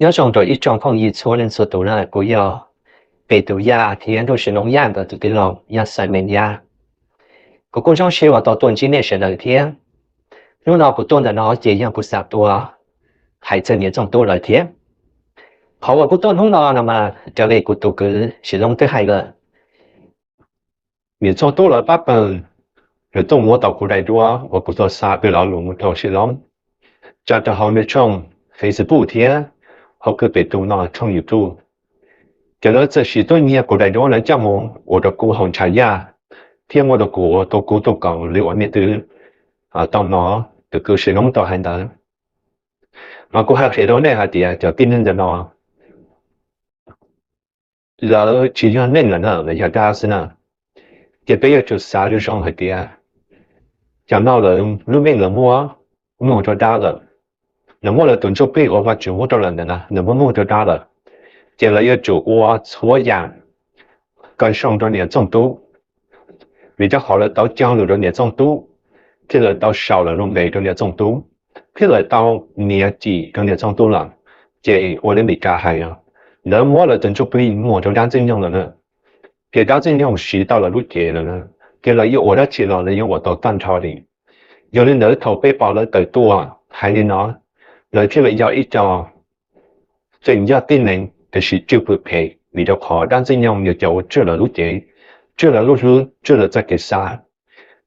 Nyob zoo rau ib tsoom phooj ywg txhua leej txhua tus na, kuv yog Pem Tus Yaj thiab ntuj sis Loos Yaj ntawm tus tij laug Yaj Xais Meem Yaj. Kuv kuj zoo siab uas tau tuaj ntsib nej sawv daws thiab. Hnub no kuv tuaj ntawm no ces yog kuv xav tuaj hais txog niam Txooj Tub lawm thiab. Qhov uas kuv tuaj hnub no no mas raws li kuv tus kwv Sis Loos twb hais lawm, niam Txooj Tub lawv pab pawg, nws tuaj muab tau kuv daim duab uas kuv tuaj xa pw lo lus mus rau Sis Loos, tsa rau hauv nws tshooj Facebook thiab hauv kwv Pem Tus no tshooj YouTube. Ces lawv txawm sim tuaj nyiag kuv daim duab lawv coj mus ua rau kuv haus ntshav yaj, thiab muab rau kuv ua tau kub tau koos li uas nej twb tau hnov tus kwv Sis Loos tau hais ntawd. Mas kuv hais qhia rau nej hais tias cov tib neeg ntawm no lawv tsis yog neeg lawm na, lawv yog dab xwb na. Ces peb yuav tsum xav zoo zoo hais tias cov no lawv lub neej lawv muab muag rau dab lawm. Lawv muab lawv tus ntsuj plig uas Vajtswv muab rau lawm ntawd na, lawv muab muag rau dab lawm. Ces lawv yuav tsum ua txhua yam kom zoo rau niam Txooj Tub, vim rau qhov lawv tau cog lus rau niam Txooj Tub, thiab lawv tau sau lawv lub npe rau niam Txooj Tub, thiab lawv tau nias cim rau niam Txooj Tub lawm. Ces ua li Meskas hais, lawv muab lawv tus ntsuj plig muag rau dab Ntxwg Nyoog lawm na. Ces dab Ntxwg Nyoog siv tau lawv lub cev lawm na, ces lawv yuav ua dab tsi los lawv yeej ua tau tag nrho li. Yog li ntawd thaum peb pom lawv tawm tuaj hais li no, lawv thiaj li yog ib co tseem yog tib neeg tiam sis tswj pwm phem, vim rau qhov dab Ntxwg Nyoog yog cov uas tswj lawv lub cev, tswj lawv lub hlwb, tswj lawv txoj kev xav.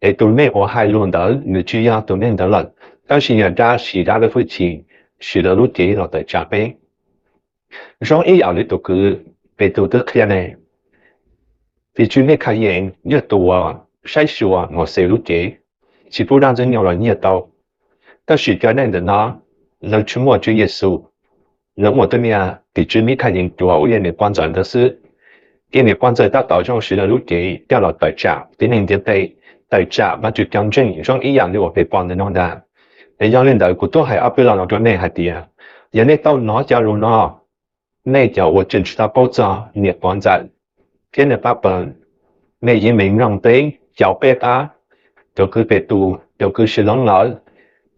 Es tus neeg uas hais lus ntawd nws tsis yog tus neeg ntawd lawm, tab sis yog dab siv dab lub hwj chim, siv lawv lub cev los tawm tsam peb. Zoo ib yam li tus kwv Pem Tus twb qhia ne, tim tswv Mikayees yog tus uas saib xyuas Mauxes lub cev, tsis pub dab Ntxwg Nyoog los nyiag tau. Tab sis cov neeg ntawm no lawv tsis muaj Tswv Yexus, lawv muaj tus niag tim tswv Mikayees cuav ua li niam pog ntxawm ntawd xwb. Ces niam pog ntxawm tab tom zoo siv lawv lub cev coj los tawm tsam tib neeg ntiaj teb, tawm tsam Vajtswv cov ntseeg zoo ib yam li uas peb pom ntawm no ntag. Es yog li ntawd kuv tuaj hais ob peb lo no rau nej hais tias, yog nej tau hnov cov lus no, nej cov uas tseem tsis tau paub txog niam pog ntxawm thiab nws pab pawg, nej yeej meem mloog peb cov peb qab, cov kwv Pem Tus, cov kwv Sis Loos lawm,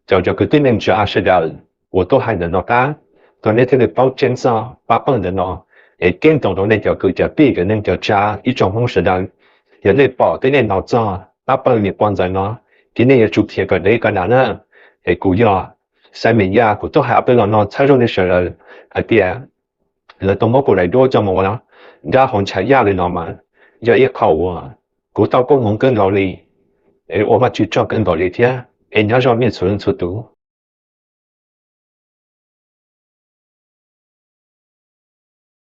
cov cov kwv tib neeg Tswv Av sawv daws uas tuaj hais ntawm no qab, kom nej thiaj li paub tseeb txog pab pawg ntawm no. Es ceeb toom rau nej cov kwv cov tij, cov neej cov tsav, ib tsoom Hmoob sawv daws, yog nej pom thiab nej hnov txog pab pawg niam pog ntxawm no, ces nej yuav tsum qhia kom deb kom dav na. Es kuv yog Xaiv Mem Yaj, kuv tuaj hais ob peb lo no txhawb zog nej sawv daws hais tias lawv tau muab kuv daim duab coj mus ua dab haus ntshav yaj li no mas yog ib qho uas kuv tau koob hmoov kawg nkaus li, es ua Vajtswv tsaug kawg nkaus li thiab. Es nyob zoo nej txhua leej txhua tus.